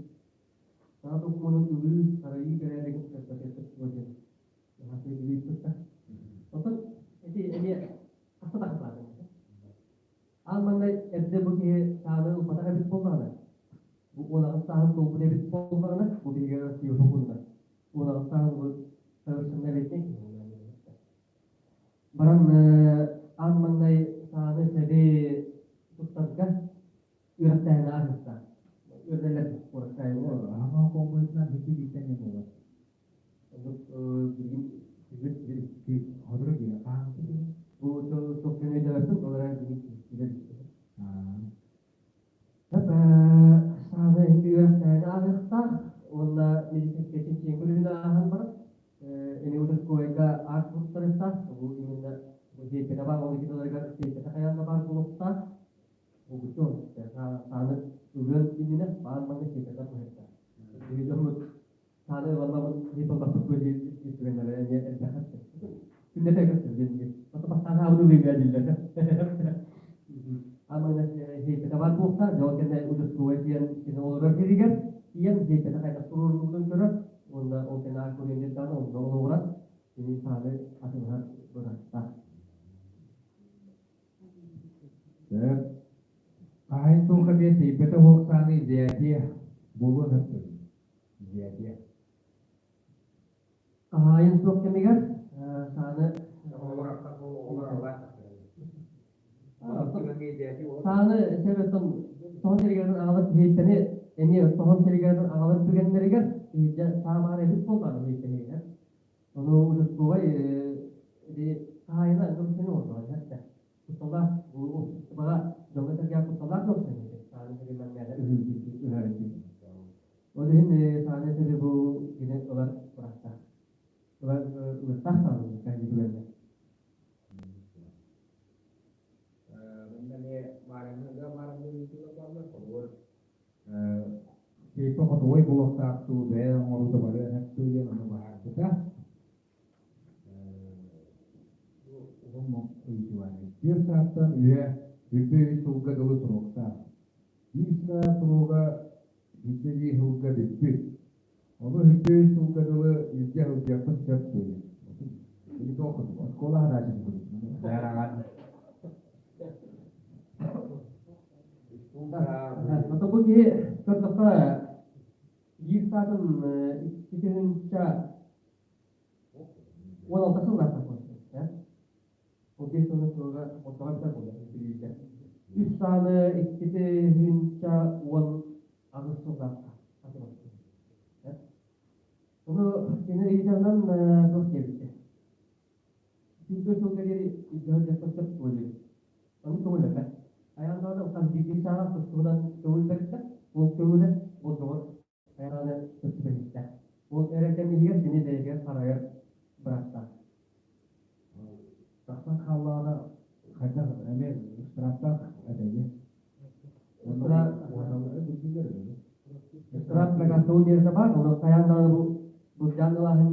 Саҥа докумуонун ылыы, харайыы бэрээдэгин сырдатыаххыт дуо диэн Оттон ити эмиэ хаста да хатылаатым. Аан маҥнай эрдэ бу киһи сааны ылбатах эбит буоллаҕына, бу 18 сааһын туолбут эбит буоллаҕына, бу биһиги Россия сокуонунан 18 сааһын бу совершеннолетний баран аан маҥнай сааны сэби туттарга үөрэхтээһин ааһыахтаах. Үөрдэллэр куораттааһыҥҥа. Аһаҥа комбуйутунан бүттүү бииртэн буолар. Билигин икки сотору киирэ хаһан бу чопчуну өйдөөбөппүн, ол эрэн билигин киирэр. Сааны үөрэхтээһини ааһыахтаах уонна медицинскэй чинчийэн көрүүнү ааһан баран эми участковайга акт туттарыахтаах. Бу именно бу сиэппэтэ баар, ол икки сиэппэтэ хайаан да баар буолуохтаах. Бу сааны ылыан иннинэ баан маҥнай сиэппэтэ туһуохтаах. Биһиги дьоммут сааны ылаллабын ылбаппыт диир түгэннэрэ эмиэ элбэх күннэтэ көстөр диэн бастаан аабын ылыыга дииллэр. Амана сиэппэтэ баар буолта, дьол кэннэ участковай диэн кини олорор сиригэр тиийэн сиэппэтэ хайдах туруоруллубутун көрөр уонна ол кэннэ аан диэн даҕаны онно олоҕуран кини сааны атыылаһар бырааттаах. Сөп. Хаһайын суох эмиэ тэйбэтэ суох сааны изъятие буолуон сөп изъятие. Хаһаайын суох кэмигэр сааны сааны себеттон тоһон сиригэр аҕалар киһиттэни эмиэ тоһон сиригэр аҕалар түгэннэригэр иһирдьэ саа баар эбит буоллаҕына иһиттэнигэр ону участковай ити хаһаайына көмүскэни оҥордоҕо эттэ кутталлаах обществоҕа дьоҥҥо-сэргэҕэ кутталлаах көмүскэни сааны сиригэр үһү Ол иһин сааны сири бу кини ылар бырахтаах. Ылар ылыктаах сааны кэһии түгэннэ. Манна эмиэ маарыҥҥыга маарыҥҥы ыйытыылар бааллар. Холобур, Кейпа хотугай буолуохтаах дуу, бэйэ оҥоруута барыан сөп дуу диэн ону быһаарбыта. Бу уһун ыйытыы Түөрт саастан үйэ үрдэ үс сылга дылы туруохтаах. Биир саас туруга Үрдэ биир сылга бүппүт. Ону үрдэ үс сылга дылы илдьэ сылдьыахпын сөп дуо диэн. Ити туох курдук, оскуола аһарааччы курдук. Ото бу киһи көрдөххө биир саатын 2016 сыллаах Ол биэс сылын сылга ортоҕо эбитэ буолла билиитэ. Үс сааны 2018 сыллаахха атыластым. Ону кини ыйытарынан туох диэбиттэ. Сүүрбэ сылга диэри илдьэ дьахтар сөп дуо диэбит. Ону көҥүллэммэт. Айаан даҕаны хас биирдии сааҕа тус-туһунан көҥүл бэрдэ. Ол көҥүлэ болдьоҕор айааны сөп түбэһиэхтээх. Ол эрэ кэм иһигэр кини бэйэтигэр харайар бырааптаах. Тахсан хааллаҕына хайдах эмиэ штрафтаах этэй Штраф накастабыл миэрэтэ баар, ону хайаан даҕаны бу былдьаан ылааһын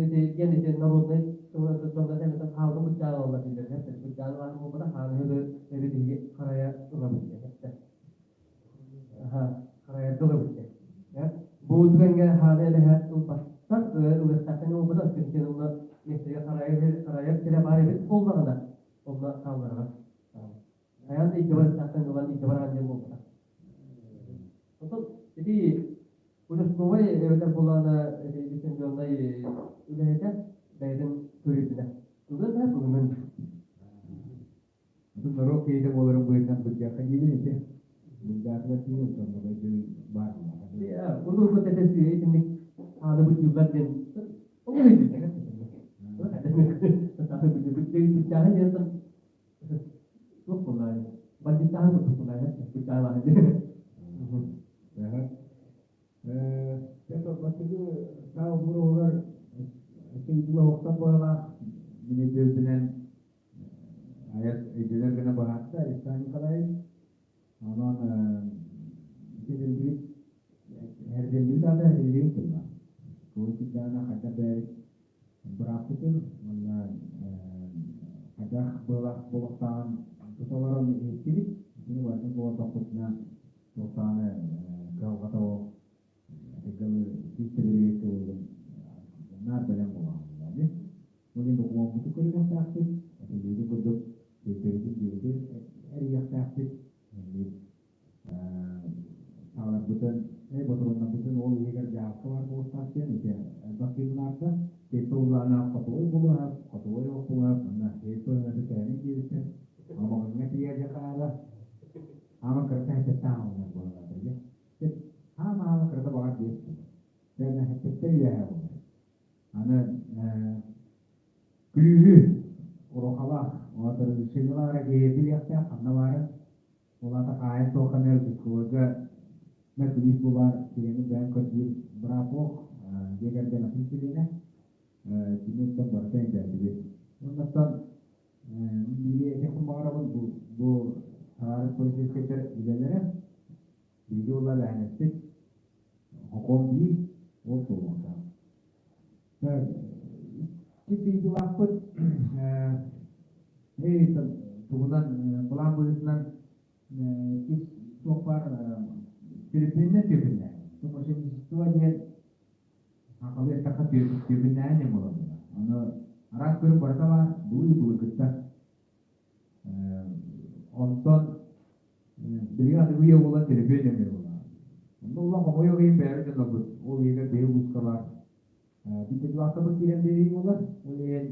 ити диэн ити народнай дьоҥҥо тэмэтэн хаалгын былдьаан ылаллар дииллэр былдьаан ылааһын буолбатах, хааны эбит биһиги харайа ылабыт диэн эттэ. Харайарга ылабыт диэн. Бу түгэҥҥэ хааны эбэһээт ылбаттар, ылыахтаахтан буолбатах, өскөтүн онно миэстэтигэр харайар сирэ баар эбит буоллаҕына, онно хааллараҕын. Хайаан да илдьэ барыахтаахтан ылан илдьэ бараҕын диэн буолбатах. Оттон ити участковай эбэтэр буоллаҕына ити лицензионнай үлэһитэ бэйэтин көрүүтүнэ. Ылыан да ылымын. Атын норуот киһитэ буоларын быһыытынан былдьаахха диибин ити. Былдьаатыгар тиийэн онтон баар Урут-урукку тэтэ итинник ааны быдьыыллар диэн. Туох буоллаҕай? Бандьыыттааһын курдук буоллаҕай, быттаалааһын диэн. Бастакы саа буруһугар ыйдылаһыктан быһалаах мин өйдөбүлбүнэн айар өйдөнөр гына быһаарда Александр Николаевич. Онон итириллибит эрдиллибит аата эрдиллибит тыллаах. Тугу кирдэҕинэ хайдах бэйэбит бырааппытын уонна хайдах быһалаах буолуохтааҕын тута олорон иһиттибит. Итини барытын толордохпутуна туох даҕаны кыһалҕата суох этэргэ сүүс буоллун наар бэлэм буолаҕын. Ол иһин докумуоммутун көрүнүөхтээхпит, этиллибитин курдук сиэппэбитин дьиэбитин эрийиэхтээхпит. Сааларбытын, ботуруоннарбытын ол иһигэр дьаһалта баар буолуохтаах диэн ити элбэх киһи мунаарда. Сиэппэ улаана хотуой буолуоһап, хотуой оҕо буолуоһап, манна сиэппэ өҥөтө төһөнүй диэбиттэр. Омоҕоҥҥо тиийэ дьэ хаала. Аама кырата хэтэттаах оҕонньор буолар дии. Аама-аама кырата баҕар биэс буолар. Дьэ, хэтэттэ үөһэ буолар. Аны күлүүһү урухалаах, оҕотор решениелаах эрэ киһи билиэхтээх, ханна баарын. Ол аата хаайан туоххана участковойга на күлүүс бу баар сирэни бэйэм көрдүүр быраап суох, дьиэ кэргэн атын чилиэнэ. Кини оттон барыта өйдөөтүбүт. Оннуттан биири этиэхпин баҕарабын, бу, бу табаарыс полицейскайдар үлэлэрэ биһиги ула эбээһинэспит Хокуон биир, ол туолуохтаах. Икки ыйытыылаахпыт тугунан былаан быһыытынан ис туох баар төлөпүөнүнэн түөкүннээһин. Мошенничество диэн сахалыы эттэххэ түөкүннээһин диэн буолар. Ону араас көрүҥ барыта баар, былыы-былыргыттан. Онтон билигин аныгы үйэ буолан төлөпүөн нөҥүө буолар. Онно улахан хомойуох иһин бэйэбит дьоннорбут ол иһигэр биһиги улууска баар биир киирэн биэрии буолар. Ол иһин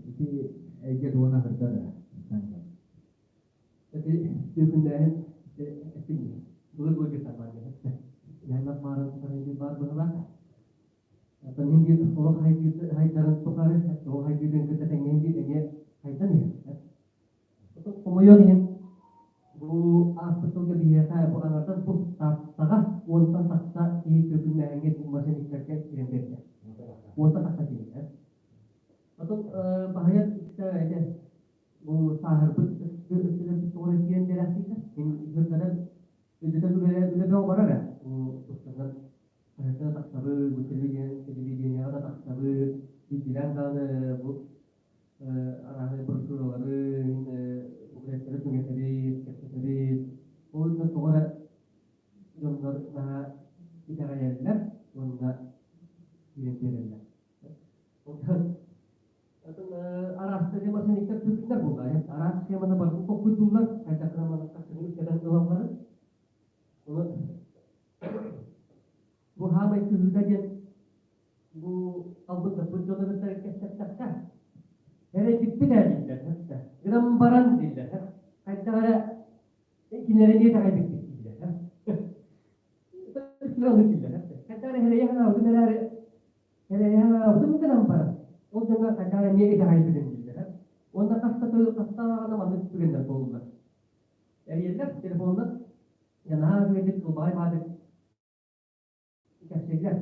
ити эйгэ туһунан сырда да. Ити түөкүннээһин эттиҥ былыр-былыргыттан баар диэн. Яймак маарын сарайдыы баар быһалаах. Оттон иһин биир олох хайдарын тухары, ол хайдыытын кытта тэҥҥэ биир эмиэ хайдан иһэр. Оттон хомойуох иһин бу ааспыт сылга биһиэхэ бу аҥардас бу Тааттаҕа уонтан тахса киһи түөкүннээһиҥҥэ бу мошенниктарга киирэн биэрдэ. Уонтан тахса киһи. Оттон баһыйар үксэ ити бу сааһырбыт өттүлэрбит тоҕо киирэн биэрээхтииллэр. Мин сырдатар үрдэтэн үлэ үлэ бөҕө барар ээ. Бу тустарынан хаһыакка да тахсабыт, бу телевидениеҕа да тахсабыт, биирдиилээн даҕаны бу арааһынай брошюралары, буклеттары түҥэтэбит, кэпсэтэбит. Ол үрдүнэн тоҕо эрэ дьоннор наһаа итэҕэйэллэр уонна киирэн биэрэллэр. Онтон араас мошенниктар түөкүннэр буолла. Араас схеманы барытын толкуйдууллар, хайдах гынан маннык харчыны үктэтэн ылалларын. Ону бу хаамай кыһыыта диэн бу албыннаппыт дьону кытта кэпсэттэххэ, эрэйбиппит ээ дииллэр, гынан баран дииллэр, хайдах эрэ кинилэри эмиэ итэҕэйбиппит дииллэр. Дииллэр. Хайдах эрэ эрэйэ санаабытым эрээри Эрэйэһэн гынан баран, ол дьоҥҥо хайдах эмиэ итэҕэйбитим дииллэр. Уонна хаста хастааҕына маннык түгэннэр буоллулар. Эрийэллэр телефонунан наһаа үчүгэйдик кылбаҕай баадык кэпсииллэр.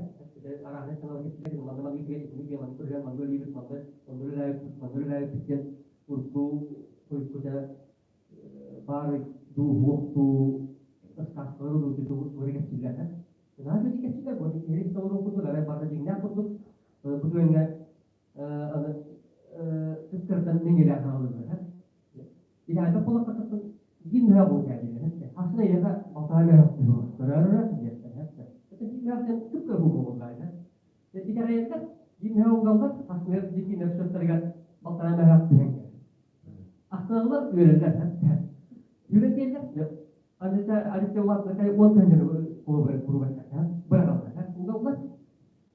Арааһынай саҥалар кэпсииллэр, манна маннык үчүгэй, итинник диэн маннык көрүһэн, манна үлэлиибит, манна онно үлэлээбиппит, манна үлэлээбиппит диэн урукку хойуккута баар дуу, суох дуу, ыскааскалары дуу, тугу эрэ кэпсииллэр. Наһаа үчүгэй кэпсииллэр, бу киһи толоруох курдук, арай барыта дьиҥнээх курдук. Бу түгэҥҥэ аны кыттырдан мэҥилээх хаалыллар. Итэҕэйбэт буоллахха биир мөһөөх буолуо дииллэр. Хасына эйиэхэ балтараа мөһөөх түһүө. Көрөөрө диэхтэр. Биир мөһөөх диэн түп көрүү буолуохтаах. Итэҕэйэллэр, биир мөһөөх угаллар, хасыныгар дьиҥнэр счеттарыгар балтараа мөһөөх түһэн кэлэр. Ахтыналлар, үөрэллэр. Үөрэн диэллэр, Аныта арыйда улаатта уон тыһыынчаны куругаттар быраҕаллар угаллар.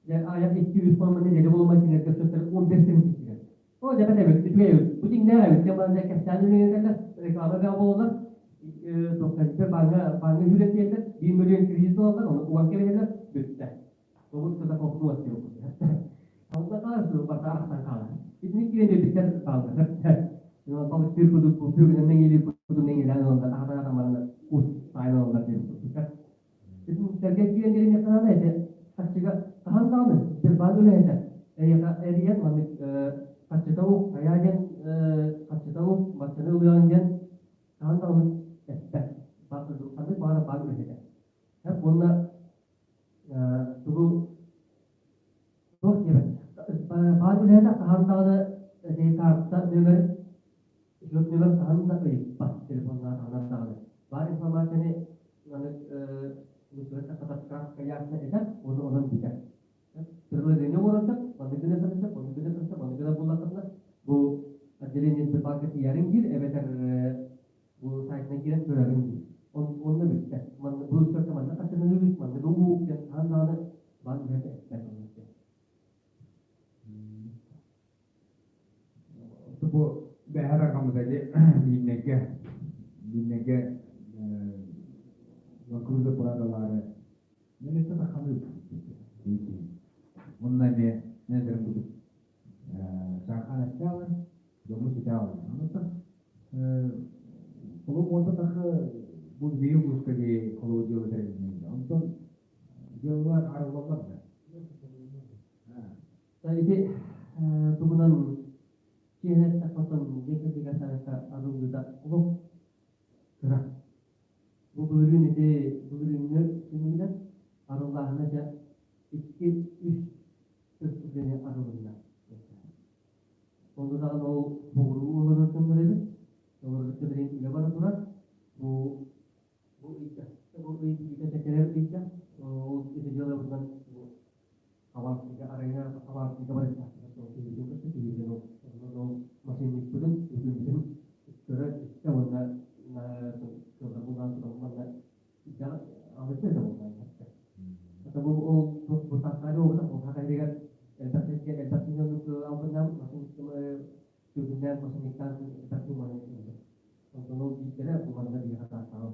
Дьэ аҕыйах икки-үс хонон нэдиэлэ буолумай кинилэргэ сөптөр 15 тыһыынча киирэр. О, дьэ эбит, үчүгэй эбит. Бу дьиҥнээх эбит. Диэн баран дьэ кэпсээн үлэлэтэллэр, реклама бөҕө буолаллар. Туохтан бааҥҥа бааҥҥа үүрэн тиийэллэр, 1 миллион кредит ылаллар, ону уган кэбиһэллэр, бүттэ. Тобут кыта кокнуот диэн. Алдаҕа бардаахтан хаалар. Итини киирэн биэрбиттэр бааллар. Балыктыыр кудук бүгүнэн мэҥилиир кудук мэҥилээн ылаллар, аһатан баран ус таайан ылаллар диэн курдук. Итинтэргэ киирэн биэриэххэ наада этэ. Харчыга хаһан даҕаны Сбербанк үлэһитэ эйиэхэ эрийэн маннык харчыта ук, хайаа диэн харчыта ук, баччаны ылыаҕыҥ диэн хаһан даҕаны эппэт. Ханнык баҕарар баан үлэһитэ. Уонна тугу туох диэбэт. Баан үлэһитэ хаһан даҕаны ити карта нүөмэрин счет нүөмэр хаһан да ыйыппат телефоннаатаҕына даҕаны. Баар информацияны маннык кратко ясно этэр уонна онон бүтэр. Приложение оҥорорго маннык гына сөп, оннук гына сөп, оннук гына буллаххына бу отделение Сбербанка тиийэриҥ диир эбэтэр бу сайтынан киирэн көрөрүҥ диир. Онно бүттэ. Манна бу ыстарка манна хаччаныыбыт, манна уу диэн хаһан даҕаны баан үлэһитэ эппэт оннук диэн. Бу бэһэр аҕаммыт Мииннэгэ Мииннэгэ Ланкрузер Прадалаары мен өссө тахханыып Онно эмиэ мен этэрим курдук чаархаан эстээҕэр дьоҥҥо ситэ аҕалла. Онуттан холобур уонта тахы бу биир улууска дии холобур дьыала тэрилиннэ. Онтон дьыалалар арыллаллар да. Ити тугунан киэһэ эттэххэ дьиэ кэргэн саҥата арыллыыта олох кыра. Бу былырыын ити былырыыҥҥы түмүгүнэн арыллааһына дьэ икки-үс преступление арылынна. Онно даҕаны ол боҕуруу олорор дьоннор эбит. Олорбут билигин үлэ бара турар. Бу бу ыйга, бу ый бүтүүтэ кэлэр ыйга ол ити дьыалабытынан бу Хабаровскайга арыйа Хабаровскайга барыахтаахпыт. Ол киһибитин кытта киһибитин ол ол мошенникпытын үтүммүтүн көрө истэ уонна кылга булаан тутан манна алычча этэ буолла. Это бу ол бу тахсаары буолбута ол хахайдыгар элбэх сиргэ элбэх киһи оннук албыннаан мошенник түгүннээн мошенниктаан элбэх киһи манна онтон ол биирдэрэ бу манна биһиэхэ тааттаҕа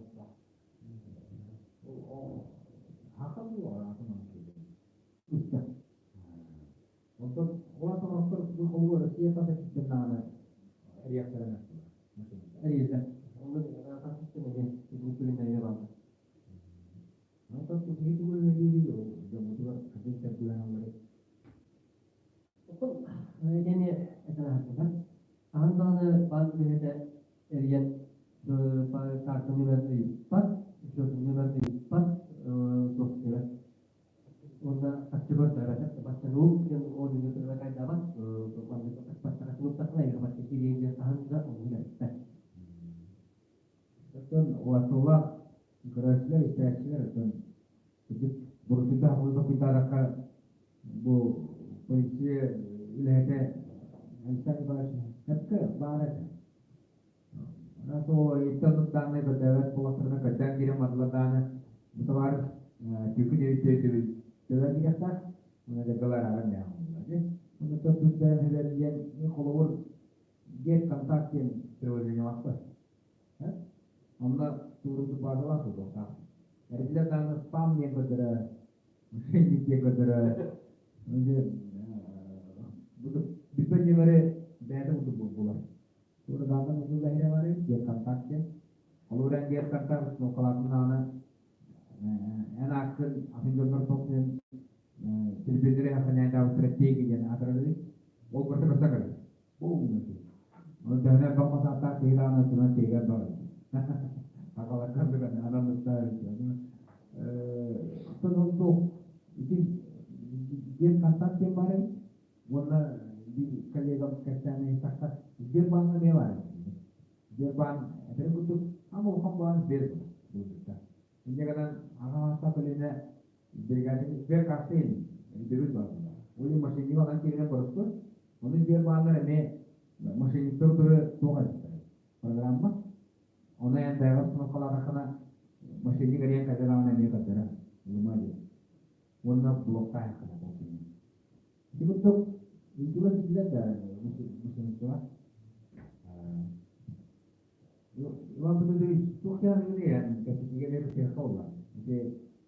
Хахалыы Онтон улахан оҥостор бу холбуу Россия тас өттүттэн даҕаны эриэхтэрин астылар. Эрийэллэр. Онно тас өттүн эмиэ итинник күлүннэр эмиэ бааллар. Онтон киһи тугу үлэлиирий ол дьоммутугар хатын сэргилэһэллэрий? Оттон итини этэн аһардылар. Хаһан даҕаны баан үлэһитэ эрийэн карта нүөмэрин ыйыппат, счетун нүөмэрин ыйыппат, туох диэбэт. Уонна харчы көрдөөбөтөх, баччануук диэн оонньууну кайдаабат, маннык бачча уктахына эйиэхэ бачча киириэн диэн хаһан да оннук эппэт. Оттон уотулаах көрөөччүлэр, истээччилэр оттон кырдьык бурутуйдаах толкуйдаатахха бу полиция үлэһитэ Александр Николаевич сөпкө баар этэ. Сол иттэн дааннай көрдөөбөт буоллахтарына көрдөөн киирэн бардылар даҕаны бу табаарыс түкүн өйдөбүл төлөөн киириэхтээх уонна дьаргалар арааран бэйэҕэ оҥоһуллар дии. Онно тус бэйэм хэлэр диэн холобур Get контакт диэн приложениелаахпыт. Онно туурудук базалаах буолуохтаах. Эрдилэр даҕаны спам диэн көрдөрө, мошенник диэн көрдөрө, билбэт нүөмэри бэйэтэ курдук булар. Туора даҕаны бары Get контакт диэн. Холобур эн Get контакт установкалаатын даҕаны эн ааккын атын дьоннор тоқ диэн телевизоре охраняйдаабыттара теги диэн аатырар ол барыта көстөн кэлэр. Бу Ол төһөнө элбэх хос киһи даҕаны өттүнэн тиэгэр баар. Сахаларга бүгэн анаммыттар Оттон ол туох ити диэн контакт диэн баар эбит. Уонна биир коллегам кэпсээн ыйыттахха Сбербааҥҥа эмиэ баар эбит. Сбербаан этэрин курдук аҥа улахан баан Сбер буолбута. Инньэ гынан аҕа аастаах көлүөнэ сберегательный сберкасса иһин өйдөбүл баар буолла. Ол иһин мошенник онон киирэн боростуой. Ону Сбербааннар эмиэ мошенниктар утары туох эбиттэр программа. Ону эн бэйэҕэр установкалаатаххына мошенник эрийэн кэллэ даҕаны эмиэ көрдөрөр. Ылыма диэн. Уонна блоктааххына ол кэннэ. Ити курдук ыйытыылар киирдилэр да мошенничество. Иван Петрович туох диэҕиҥий эн кэпсэтиигэ эмиэ кыттыахха буолла. Ити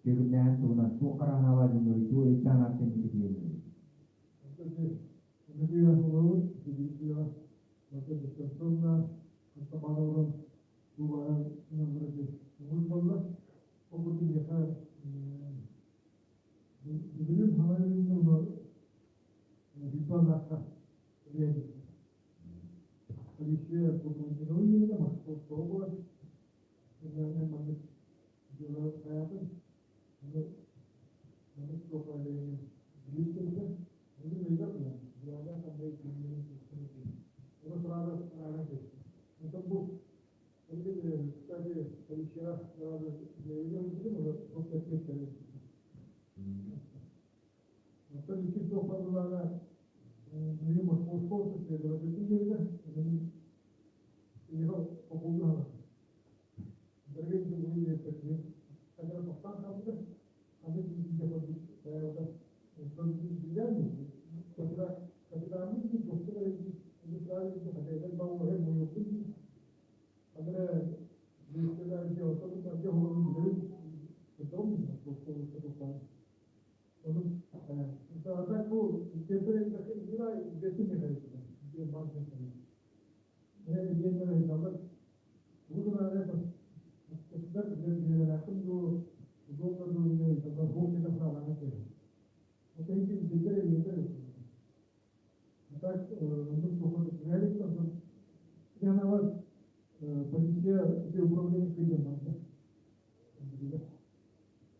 Түгүннээн туһунан туох хараҥаала дьоннору өйдөөн аттан икитиэллэр.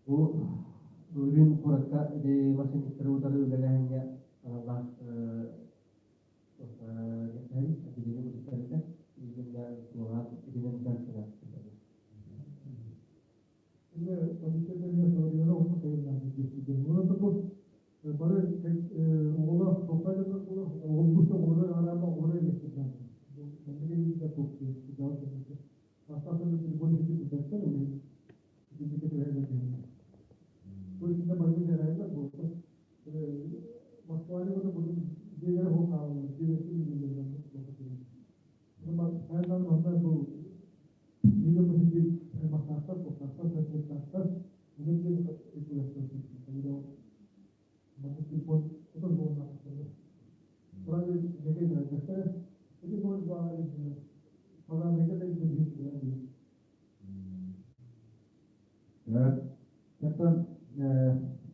Бу бүгүн куоракка масыҥҥыттары утары үлэлээһиҥҥэ аналлаах отделение быһыттарыта итиннэ туһаан итинэн дьарыктанар.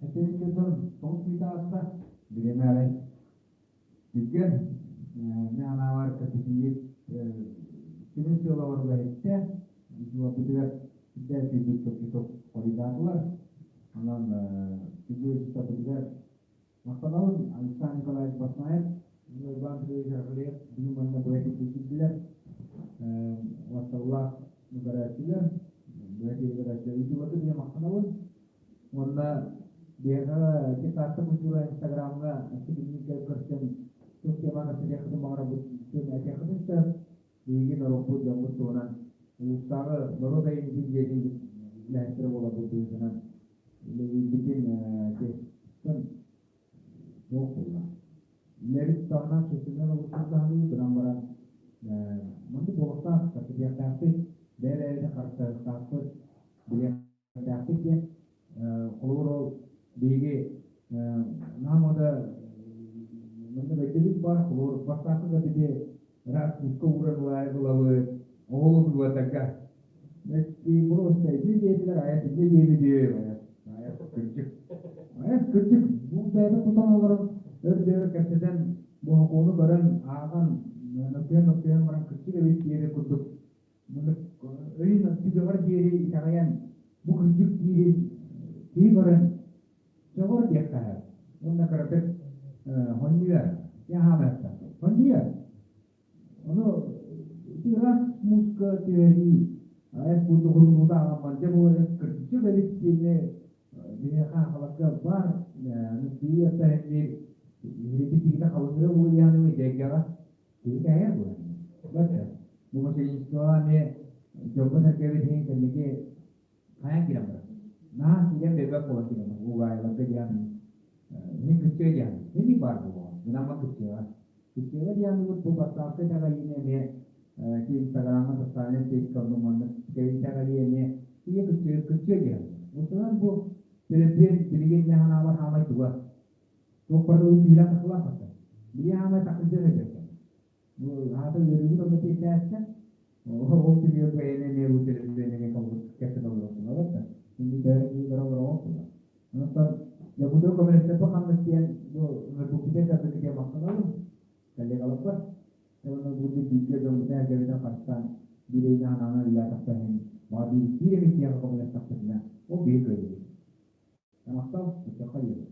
Оттон этин тоҕус киһи ааста, бириэмэ арай түргэн, мин анаабар кэпсэтиибит сүрүн сыала иһиттэ, дьуолбутугар сирдэ күүппүт топчутук хоруйдаатылар. Онон күндү ыалдьыттарбытыгар махтанабын. Александр Николаевич Баснаев, Иван Петрович Аргалеев бүгүн манна быһа кирдиктилэр. Махталлаах көрөөччүлэр, быһа көрөөччүлэр ыытыыларга биһиэхэ махтанабын. Уонна биһиэхэ Таатта культура Инстаграмҥа ситимнигэ көрсөн туох темаҕа кэпсэтиэххитин баҕарабыт этиэххитин сөп. Биһиги норуоппут дьоммут туһунан улуустааҕы норуот айымньытын дьиэтин үлэһиттэрэ буоларбыт быһыытынан үлэлиирбитин туох буолла. Үлэбит таһынан соччонон олус гынан баран маннык буолуохтаах, кэпсэтиэхтээхпит, бэйэ-бэйэбитин харыстыахтаахпыт, билиэхтээхпит диэн. Холобур, ол биһиги наһаа да маннык өйдөбүл баар, холобур, бастакы да били ыраас куска ууран ылабыт, оҕолу быыбардарга просто ити диэтилэр, айа ити диэбит айа кырдьык. Айа кырдьык, бу бэйэтэ тутан олорон өр-дөр кэпсэтэн, бу көрөн, ааҕан, нөктөйөн-нөктөйөн баран кырдьык эбит диэри курдук өйүн түгэҕэр диэри итэҕэйэн, бу кырдьык диирин киһи көрөн сөҕөр диэххэ уонна кыратык хонньуйар, яһаамайта хонньуйар. Ону ити ыраас мууска түһэрии айас курдук урунуута аҕаммар дьэ бу кырдьык эбит диэни биһиэхэ халакка баар нуктуйа биир репетиция халыҥыра буолуйааны дьайгаҕа киһи кэһэр буолар. Бачча бу мошенничествоҕа эмиэ дьоҥҥо-сэргэбит иһин кэнники хайаан киирэн барар. Наһаа киирэн биэрбэт буолан киирэн барар. Угаайыларга диэн мин кыччыа диэн мин баар буолуоҕа. Гынан кыччыаҕа. Кыччыаҕа диэн бу бастаахка итэҕэйиини эмиэ ити Инстаграмҥа социальнай сеть онно маннык итэҕэйии эмиэ ийэ кыччыа кыччыа диэн. Утунан бу Төлөпүөн билигин мин санаабар хаамай туга? Туох барыта уу киһилээх тахсылаах тахсар. Билигин хаамай тахсыдьа сылдьар. Бу аата ыарыыбыт онно тиэрдээччи. Ол түмүгэр бэйэни эмиэ бу төлөпүөн эмиэ кэпсэтэ олорор да. Инни төһө киһи көрө олороҕун буолар. Онтон Якутия көмөлөстөрбө ханнык диэн бу ыҥырбыппытын кырдык махтанабын коллегаларбар. Уонна бу бииргэ дьоммутун эргэбитин харыстаан биир ыйдаан анаан үлэлээтэхпэ иһин баҕар биир биир эмит киһиэхэ көмөлөстөхпүтүнэ ол биһи кыайыыбыт. Махтал, өссө диэри.